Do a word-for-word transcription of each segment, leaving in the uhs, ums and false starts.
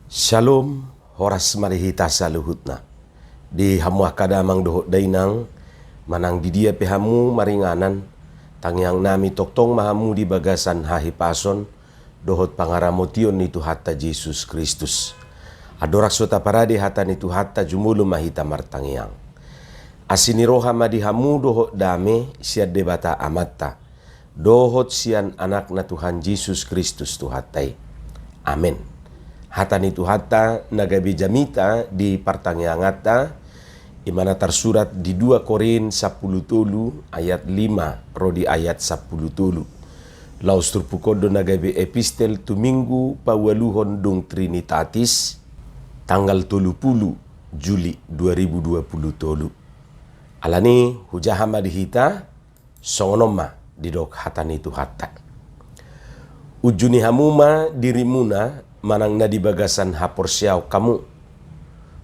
Syalom, horas ma di hita saluhutna. Di hamu angka damang dohot dainang, manang di dia pe hamu maringanan, tangiang nami tongtong ma hamu di bagasan hahipason dohot pangaramotion ni Tuhanta Jesus Kristus. Andorang so taparade hata ni Tuhanta, jumolo ma hita martangiang. Asi ni roha ma di hamu dohot dame sian Debata Amanta dohot sian Anakna Tuhan Jesus Kristus Tuhanta i. Amen. Hata ni Tuhanta na gabe jamita di partangianganta, i ma na tarsurat di dua Korint sampulu tolu ayat lima ro di ayat sampulu tolu. Laos turpuk on do na gabe epistel tu Minggu paualuhon dung Trinitatis, tanggal tolu pulu Juli dua ribu dua pulu tolu. Alani hujaha ma di hita, songon on ma didok hata ni Tuhanta. Unjuni hamu ma dirimuna manang na di bagasan haporseaon hamu,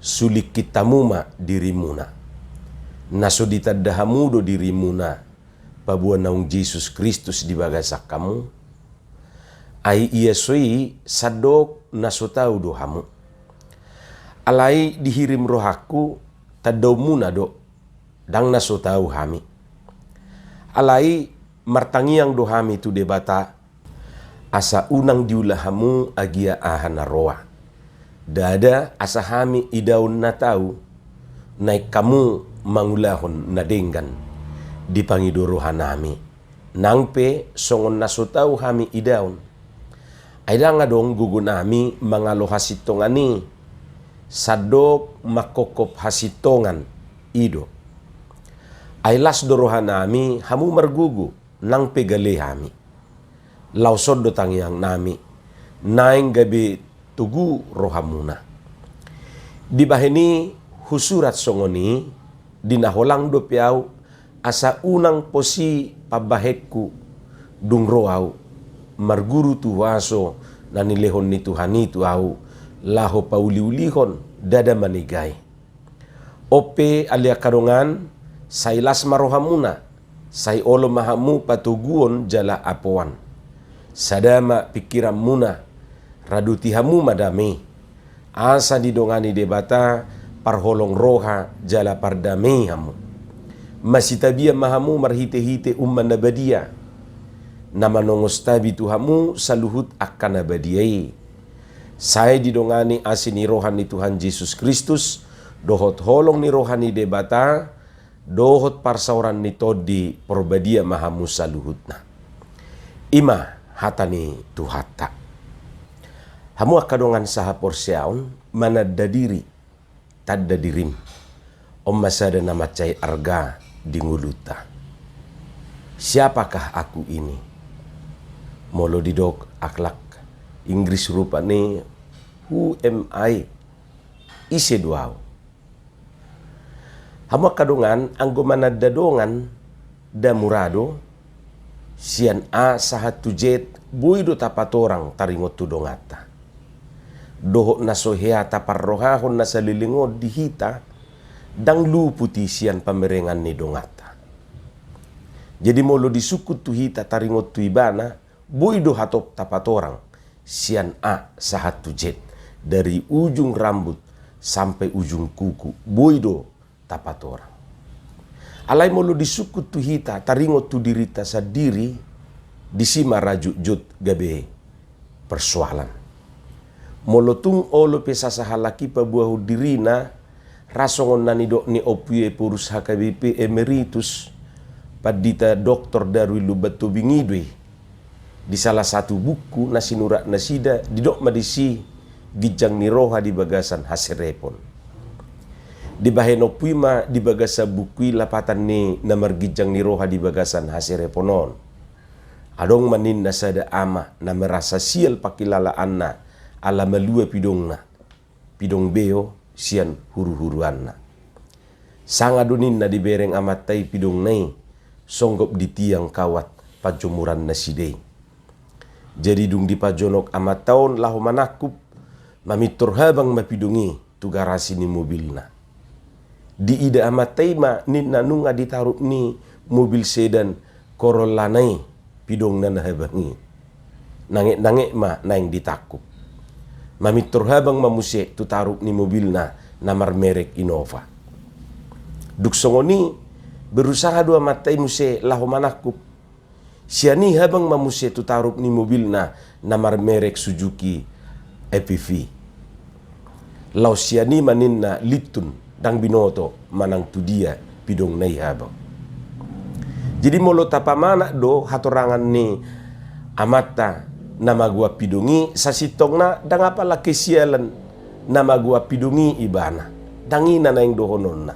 sulingkit hamu ma dirimuna. Na so ditanda hamu do dirimuna paboa naung Jesus Kristus di bagasan hamu? Ai ia so i sandok na so tau do hamu. Alai dihirim rohangku tandaonmuna do, ndang na so tau hami. Alai martangiang do hami tu Debata, asa unang diula hamu agia aha na roa. Ndada asa hami idaon na tau, naeng hamu mangulahon na denggan di pangido rohanami. Nang pe songon na so tau hami idaon. Ai ndang adong gogonami mangalo hasintongan i, sandok manghophop hasintongan i do. Ai las do rohanami hamu margogo, nang pe gale hami. Laos on do tangiangnami, naeng gabe togu rohamuna. Dibahen i husurat songon i, di na holang dope ahu, asa unang pos i pambahenku dung ro ahu, marguru tu huaso na nilehon ni Tuhan i tu ahu, laho pauliulihon ndada manegai. On pe ale angka dongan, sai las ma rohamuna, sai olo ma hamu patoguon jala apoan. Sada ma pingkiranmuna, radoti hamu ma dame. Asa didongani Debata parholong roha jala pardame hamu. Masitabian ma hamu marhitehite umma na badia, na manongostabi tu hamu saluhut angka na badia i. Sai didongani asi ni roha ni Tuhan Jesus Kristus dohot holong ni roha ni Debata dohot parsaoran ni Tondi Porbadia ma hamu saluhutna. I ma hata ni Tuhanta. Hamu angka dongan sahaporseaon, mananda diri, tanda dirim. On ma sada na mansai arga di ngolunta. Siapakah aku ini? Molo didok akhlak Inggris rupani, who am I? Ise do ahu? Hamu angka dongan, anggo mananda dongan, nda mura do. Sian A sahat tu Z, boi do tapatorang taringot tu donganta. Dohot na so hea taparrohahon na saleleng on di hita, ndang luput i sian pamerengan ni donganta. Jadi molo disungkun tu hita taringot tu ibana, boi do hatop tapatorang sian A sahat tu Z, dari ujung rambut sampe ujung kuku, boi do tapatorang. Alai molo disungkun tu hita taringot tu dirinta sandiri, disi ma ra jotjot gabe persoalan. Molo tung olo pe sasahalak i paboahon dirina, ra songon na nidok ni Ompu Ephorus H K B P Emeritus, Pandita Doktor Darwin Lumban Tobing i do i. Di salah satu buku na sinurat nasida, didok ma disi ginjang ni roha di bagasan haserepon. Dibahen ompu i ma di bagasan buku i lapatan ni na marginjang ni roha di bagasan haserepon on. Adong ma ninna sada ama na merasa sial pangkilalaanna ala malua pidongna, pidong beo sian huruhuruanna. Sanga do ninna dibereng amanta i pidongna i, songgop di tiang kawat panjomuran nasida i. Jadi dung dipajonok amanta on laho manangkup, mamintor habang ma pidong i tu garasi ni mobilna. Diida amanta i ma ninna nunga ditarup ni mobil sedan Corollana i pidongna na habang i. Nangetnanget ma naeng ditangkup. Mamintor habang ma muse tu tarup ni mobilna na marmerek Innova. Dung songon i, berusaha do amanta i muse laho manangkup. Sian i habang ma muse tu tarup ni mobilna na marmerek Suzuki A P V. Laos sian i ma ninna lintun, ndang binoto manang tu dia pidongna i habang. Jadi molo tapamanat do hatorangan ni amanta na magoan pidong i, sasintongna ndang apala kesialan na magoan pidong i ibana. Ndang i na naeng dohononna.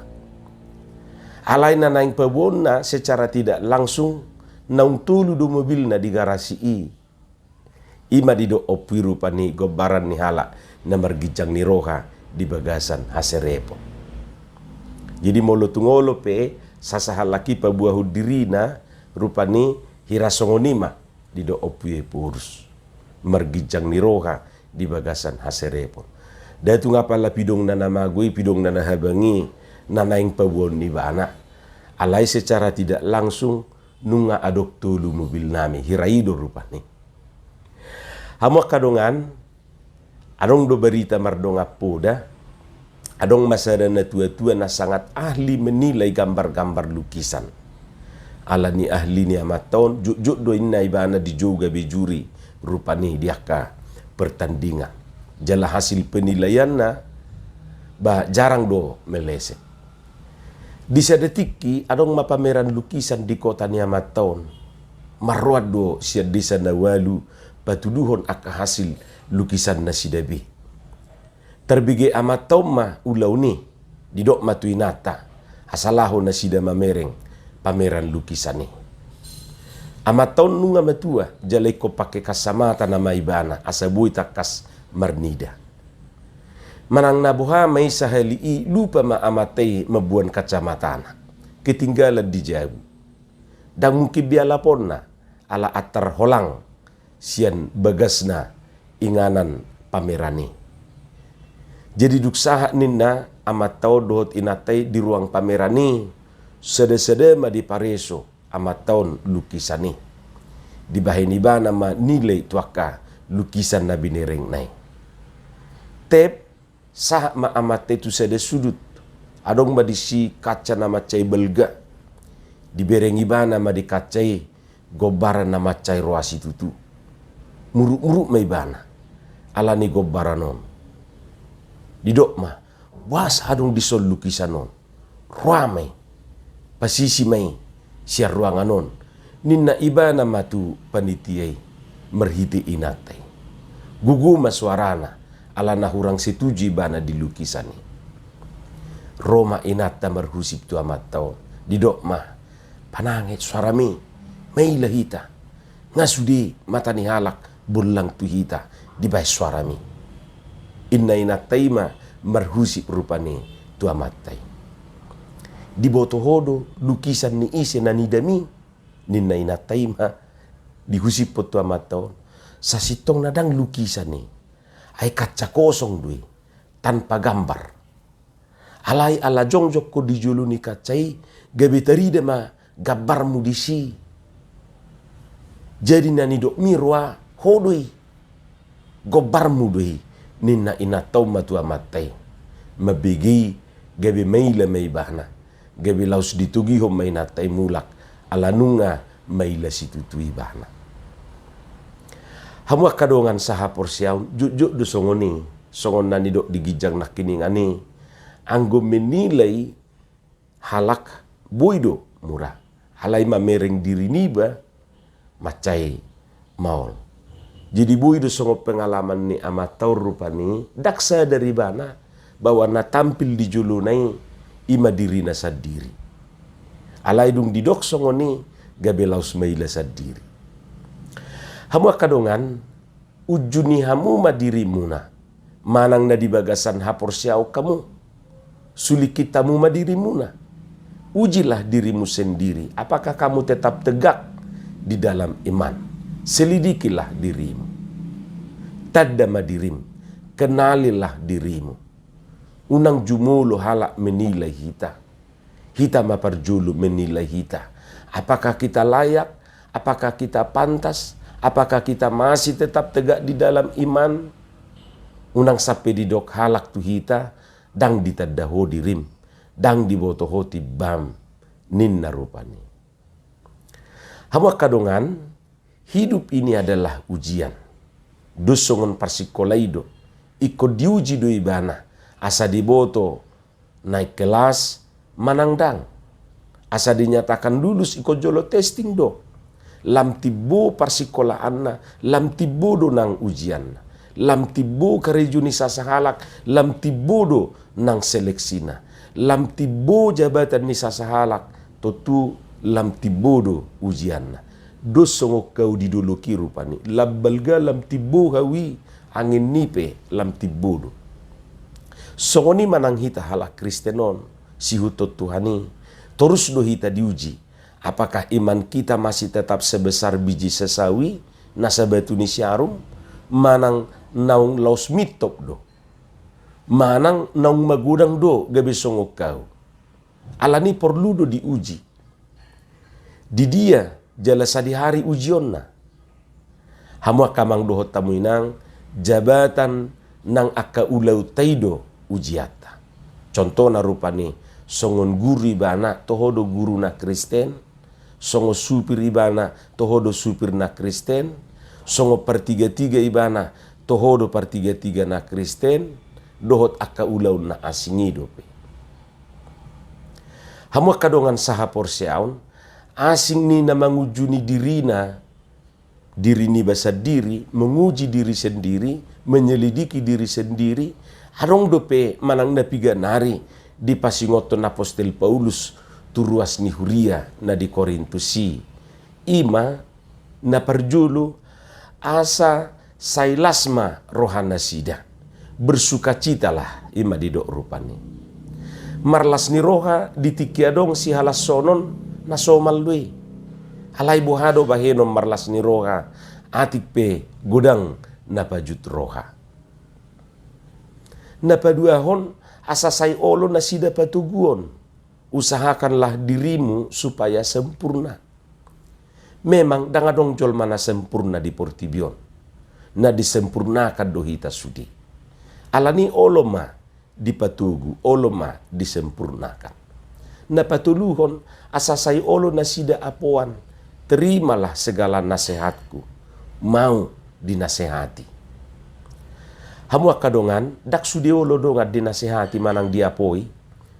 Alai na naeng paboaonna secara tidak langsung, naung tolu do mobilna di garasi i. I ma didok ompu i rupani gombaran ni halak na marginjang ni roha di bagasan haserepon. Jadi molo tung olo pe sasahalak i paboahon dirina, rupani hira songon i ma didok ompu i Ephorus. Marginjang ni roha di bagasan haserepon. Ndang tung apala pidongna na mago i, pidongna na habang i na naeng paboaon ibana. Alai secara tidak langsung nunga adong tolu mobilnami, hira i do rupani. Hamu angka dongan, adong do barita mardongan poda, adong ma sada natuatua na sangat ahli menilai gambar-gambar lukisan. Ala ni ahli ni amanta on, jotjot do inna ibana dijou gabe juri rupani di angka pertandingan. Jala hasil penilaianna, ba, jarang do meleset. Di sada tingki adong ma pameran lukisan di kota ni amanta on. Marroan do sian desa na ualu patuduhon angka hasil lukisan nasida be. Tarbege amanta on ma ulaon i, didok ma tu inanta, asa laho nasida mamereng pameran lukisan i. Amanta on nunga matua, jala ingkon pake kasamata nama ibana, asa boi tangkas marnida. Manang na boha ma i sahali i, lupa ma amanta i mamboan kacamatana. Ketinggalan di jabu. Ndang mungkin be alaponna, ala antar holang sian bagasna inganan pameran i. Jadi dung sahat ninna amanta on dohot inanta i di ruang pameran i, sada-sada ma dipareso amanta on lukisan i. Dibahen ibana ma nilai tu angka lukisan na binerengna i. Tep, sahat ma amanta i tu sada sudut. Adong ma disi kaca na mansai balga. Dibereng ibana ma di kaca i gombaran na mansai roa situtu. Muruk-muruk ma ibana ala ni gombaran on. Didok ma, boasa adong dison lukisan on? Roa ma i, pasisi ma i sian ruangan on, ninna ibana ma tu panitia i marhite inanta i. Gogo ma soarana, ala na hurang setuju ibana di lukisan i. Ro ma inanta marhusip tu amanta on, didok ma, pananget soaram i, maila hita. Nga sude mata ni halak bollang tu hita dibahen soaram i. Inna inanta i ma marhusip rupani tu amanta i. Diboto ho do lukisan ni ise na nidam i? Ninna inanta i ma dihusiphon tu amanta on, sasintongna ndang lukisan i, ai kaca kosong do i, tanpa gambar. Alai ala jongjong ho di jolo ni kaca i, gabe tarida ma gambarmu disi. Jadi na nidokmi roa, ho do i, gombarmu do i, ninna inanta on ma tu amanta i. Mambege i, gabe maila ma ibana, gabe laos ditogihon ma inanta i mulak, ala nunga maila situtu ibana. Hamu angka dongan sahaporseaon, jotjot do songon i, songon na nidok di ginjang nangkiningan i, anggo menilai halak boi do mura, alai mamereng diri niba mansai maol. Jadi boi do songon pengalaman ni amanta on rupani, ndang sadar ibana bahwa na tampil di jolona i, i ma dirina sandiri. Alai dung didok songon i, gabe laos maila sandiri. Hamu angka dongan, unjuni hamu ma dirimuna, manang na di bagasan haporseaon hamu. Sulingkit hamu ma dirimuna. Ujilah dirimu sendiri, apakah kamu tetap tegak di dalam iman? Selidikilah dirimu. Tanda ma dirim, kenalilah dirimu. Unang jumolo halak menilai hita. Hita ma parjolo menilai hita. Apakah kita layak? Apakah kita pantas? Apakah kita masih tetap tegak di dalam iman? Unang sampe didok halak tu hita, ndang ditanda ho dirim, ndang diboto ho timbam, ninna rupani. Hamu angka dongan, hidup ini adalah ujian. Dos songon parsikola i do, ingkon diuji do ibana, asa diboto naik kelas manang ndang. Asa dinyatakan lulus ingkon jolo testing do. Lam timbo parsikolaanna, lam timbo do nang ujianna. Lam timbo karejo ni sasahalak, lam timbo do nang seleksina. Lam timbo jabatan ni sasahalak, tontu lam timbo do ujianna. Dos songon hau di dolok i rupani, lam balga lam timbo hau i, angin ni pe lam timbo do. Songon i manang hita halak Kristen on, siihuthon Tuhan i, torus do hita diuji. Apakah iman kita masih tetap sebesar biji sesawi, na sabatu ni siarum, manang naung laos mintop do? Manang naung magodang do gabe songon hau? Alani porlu do diuji. Di dia jala sadihari ujionna. Hamu angka amang dohot hamu inang, jabatan nang angka ulaonta i do ujianta. Contohna rupani, songon guru ibana, toho do guru na Kristen, songon supir ibana, toho do supir na Kristen, songon partigatiga ibana, toho do partigatiga na Kristen, dohot angka ulaon na asing i dope. Hamu angka dongan sahaporseaon, asing ni na mangunjuni dirina, diri niba sandiri, menguji diri sendiri, menyelidiki diri sendiri, adong dope manang na piga nari dipasingothon apostel Paulus tu ruas ni huria na di Korintus i. I ma, na parjolo, asa sai las ma rohanasida. Bersukacitalah, i ma didok rupani. Marlas ni roha di tingki adong sihalashonon na somal do i. Alai boha do bahenon marlas ni roha, atik pe godang na pajut roha. Na paduahon, asa sai olo nasida patoguon. Usahakanlah dirimu supaya sempurna. Memang ndang adong jolma na sempurna di portibi on. Na disempurnakan do hita sude. Alani olo ma dipatogu, olo ma disempurnakan. Na patoluhon, asa sai olo nasida apoan, terimalah segala nasehatku, mau dinasehati. Hamu angka dongan, ndang sude olo dongan dinasehati manang diapoi,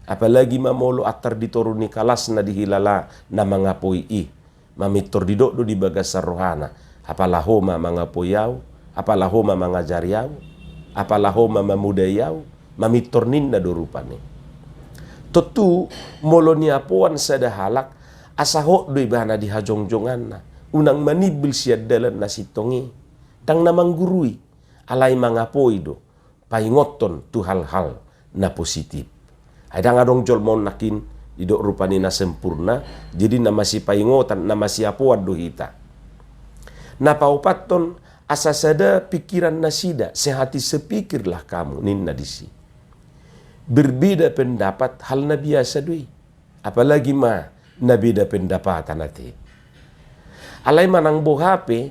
apalagi ma molo antar di toru ni kalasna dihilala na mangapoi i. Mamintor didok do di bagasan rohana, apala ho ma mangapoi au, apala ho ma mangajari au, apala ho ma mamodai au, mamintor ninna do rupani. Tontu, molo niapoan sada halak, asa hot do ibana di hajongjonganna, unang manimbil sian dalan na sintong i, ndang na manggurui, alai mangapoi do, paingothon tu hal-hal na positif. Ai ndang adong jolma on nangkin didok rupani na sempurna, jadi na masipaingotan, na masiapoan do hita. Na paopathon, asa sada pingkiran nasida, sehati sepikirlah kamu, ninna disi. Berbeda pendapat hal na biasa do i. Apalagi ma na beda pendapatan ate. Alai manang boha pe,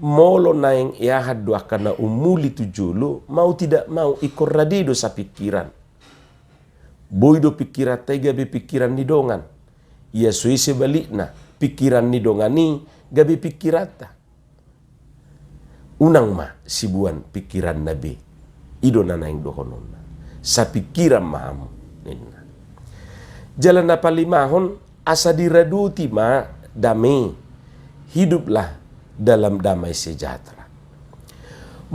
molo naeng eahan do angka na umuli tu jolo, mau tidak mau ingkon rade do sapingkiran. Boi do pingkiranta i gabe pingkiran ni dongan. Ia so i sebalikna, pingkiran ni dongan i gabe pingkiranta. Unang ma siboan pingkiranna be. I do na naeng dohononna. Sapingkiran ma hamu, ninna. Jala na palimahon, asa diradoti ma dame, hiduplah dalam damai sejahtera.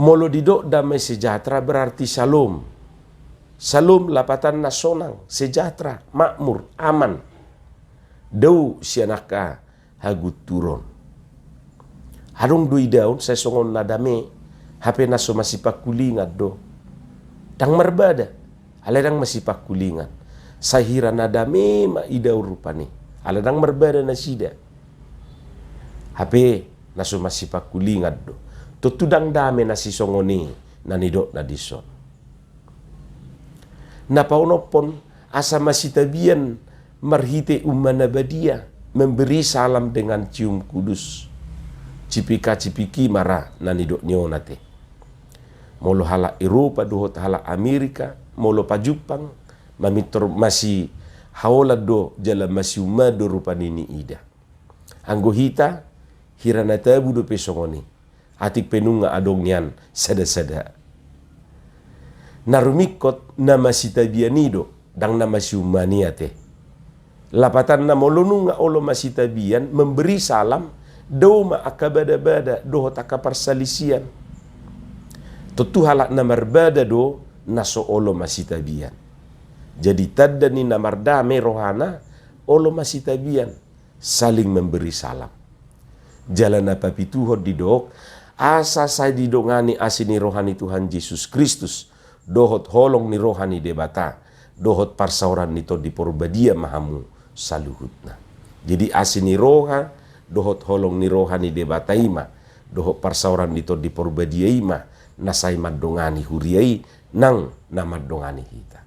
Molo didok damai sejahtera berarti syalom. Syalom lapatanna sonang, sejahtera, makmur, aman. Dao sian angka hagunturon. Adong do idaon sai songon na dame, hape na so masipangkulingan do. Ndang marbada, alai ndang masipangkulingan. Sai hira na dame ma idaon rupani, alai ndang marbada nasida. Hape na so masipangkulingan do. Tontu ndang dame na sisongon i na nidokna dison. Na paonomhon, asa masitabian marhite uma na badia, memberi salam dengan cium kudus. Cipika-cipiki ma ra na nidok ni on ate. Molo halak Eropa dohot halak Amerika, molo pajumpang, mamintor masihaolan do jala masiummaan do rupani niida. Anggo hita, hira na tabu dope songon i. Atik pe nunga adong nian sada-sada. Na rumingkot na masitabian i do, ndang na masiummaan i ate. Lapatanna molo nunga olo masitabian, memberi salam, dao ma angka bada-bada dohot angka parsalisian. Tontu halak na marbada do na so olo masitabian. Jadi tanda ni na mardame rohana, olo masitabian, saling memberi salam. Jala na papituhon didok, asa sai didongani asi ni roha ni Tuhan Jesus Kristus, dohot holong ni roha ni Debata, dohot parsaoran ni Tondi Porbadia ma hamu saluhutna. Jadi asi ni roha, dohot holong ni roha ni Debata i ma, dohot parsaoran ni Tondi Porbadia i ma, na sai mandongani huria i, nang na mandongani hita.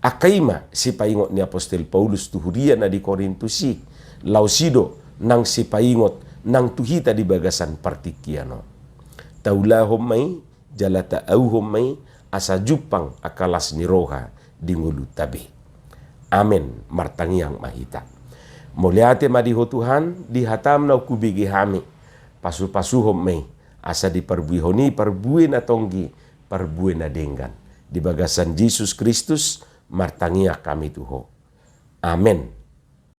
Angka i ma sipaingot ni apostel Paulus tu huria na di Korintus i, laos i do nang sipaingot nang tu hita di bagasan partingkian on. Taulahon ma i, jala taauhon ma i, asa jumpang angka las ni roha di ngolunta be. Amen, martangiang ma hita. Mauliate ma di Ho Tuhan, di hataM naung hubege hami, pasu-pasuhon ma i, asa diparbuehon i parbue na tonggi, parbue na denggan. Di bagasan Jesus Kristus, martangiang hami tu Ho. Amen.